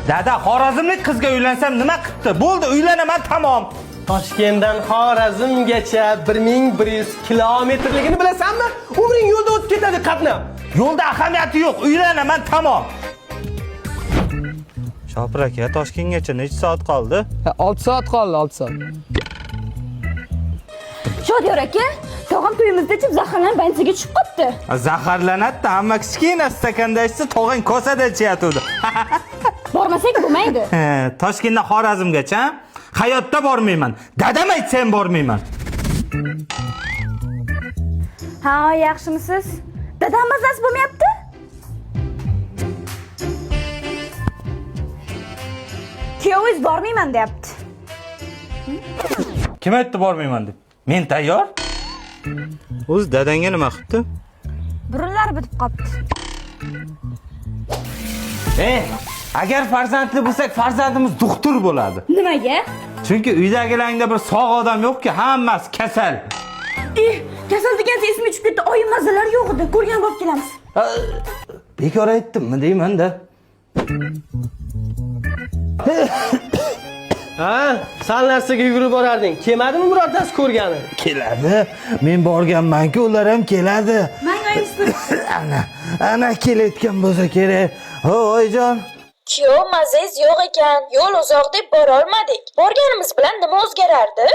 Dada, Xorazmlik qizga uylansam nima qipti? Bo'ldi, uylanaman, tamom. Toshkentdan Xorazmgacha 1100 kilometrligini bilasanmi? Umring yo'lda o'tib ketadi qatnab. Yo'lda ahamiyati yo'q, uylanaman, tamom. Shopir aka, Toshkentgacha necha soat qoldi? 6 soat qoldi, 6 soat. Shodiyor aka, tog'am to'yimizda ichib zaharlanib bansiga tushib qopti. Zaharlanadi, hamma kichkina stakanda ichsa, tog'ang kosada ichyatuvdi. Bormasak bo'lmaydi. He, Toshkentdan Xorazmgacha hayotda bormayman. Dadam aytsa ham bormayman. Ha, yaxshimisiz? Dadam mazasi bo'lmayapti? Kuyovingiz bormayman deyapti. Kim aytdi bormayman deb? Men tayyor. O'zi dadangga nima qilibdi? Burunlari bitib qopti. Agar farzandli bo'lsak, farzandimiz doktor bo'ladi. Nimaga? Chunki uydagilarida bir sog' odam yo'qki, hammasi kasal. Eh, kasal degansa esimga tushib ketdi. Oyim mazalari yo'q edi. Ko'rgan bo'lib kelamiz. Bekor aytdimmi deyman-da. Ha, sal narsaga yugurib borarding. Kelmadimi birortasi ko'rgani? Keladi. Men borganman-ku, ular ham keladi. Menga oyim Ana, ana kelayotgan bo'lsa kerak. Ho, oyijon. Kuyov mazangiz yo'q ekan, yo'l uzoq deb borolmadik. Borganimiz bilan nima o'zgarardi?